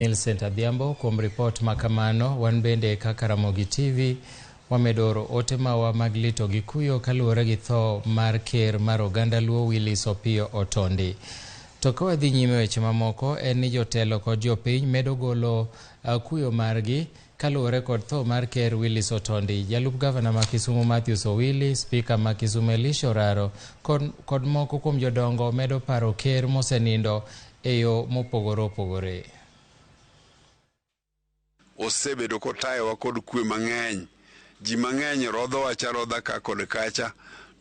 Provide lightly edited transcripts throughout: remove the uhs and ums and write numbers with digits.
Millicent Adhiambo kuom ripot ma kamano. Wan bende kaka Ramogi TV wamedo oro ote mawa mag lito gi kuyo kaluwore gi tho mar ker mar oganda Luo Willis Opiyo Otondi. To ka wadhi nyime weche mamoko en ni jotelo kod jopiny medo golo kuyo margi kaluwore kod tho mar ker Willis Otondi. Jalup gavana ma Kisumu Matthews Owili, spika ma Kisumu Elisha Oraro kod moko kuom jodongo medo paro ker mosenindo e yo mopogore opogore. Osebedo kotayowa kod kwe mang'eny. Ji mang'eny rodho wach arodha ka kod kacha,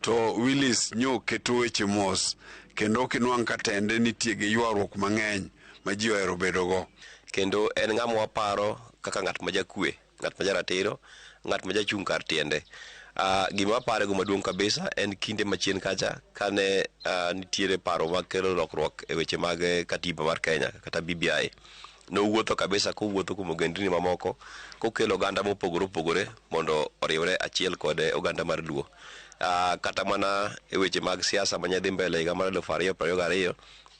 to Willis nyo keto weche mos kendo ok inwang' ka tende nitie gi ywaruok mang'eny ma ji ohero bedogo. Kendo en ng'ama waparo kaka ng'at ma jakwe, ng'at ma jaratiro, ng'at ma jachung' kar tiende. Gima waparego maduong' kabisa en kinde machien kacha kane nitiere paro mag kelo lokruok e weche mag katiba mar Kenya kata BBI. Nowuotho kabisa kowuotho kuom ogendini mamoko kokelo oganda mopogore opogore mondo oriwre achiel kod oganda mar Luo. Kata mana e weche mag siasa mane dhi mbele higa mar 2022,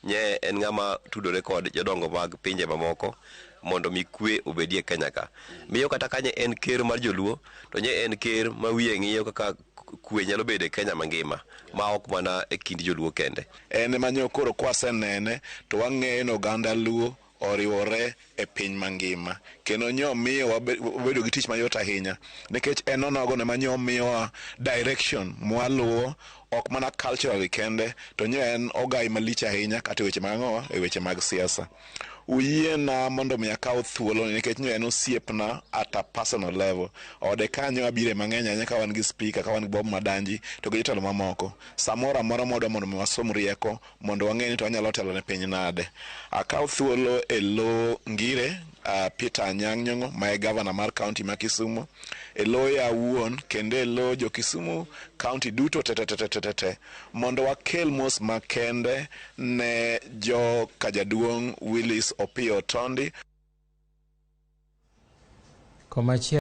nye en ng'ama tudore kod jodongo mag pinje mamoko mondo mi kwe obedie Kenya ka. Miyo kata ka nye en ker mar joluo, to nye en ker ma wiye ng'iyo kaka kwe nyalo bedo e Kenya mangima, ma ok mana e kind joluo kende. En ema nyo koro kwasenene to wang'eyo ni oganda Luo oriwore e piny mangima, kendo nyo miyo wabedo gi tich mayot ahinya, nikech en onogo ema nyo miyowa direction mwaluwo, ok mana culturally kende, to nyo en ogai malich ahinya kata e weche mag ang'owa, e weche mag siasa. Uyiena mondo mi akaw thuolo nikech nyo en osiepna at a personal level. Ode kanyo abire mang'eny ahinya ka wan gi speaker, ka wan gi Bob Madanji to gi jotelo mamoko. Samoro amora mwadwa mondo mi wasom rieko mondo wang'e ni to wanyalo telo ne piny nade. Akaw thuolo e lo Ngire, Peter Anyang' Nyong'o ma e gavana mar kaunti ma Kisumu, e loya awuon kendo e lo jo Kisumu kaunti duto te te te te te te mondo wakel mos makende ne jo kajaduong' Willis Opiyo Otondi. Komachielo.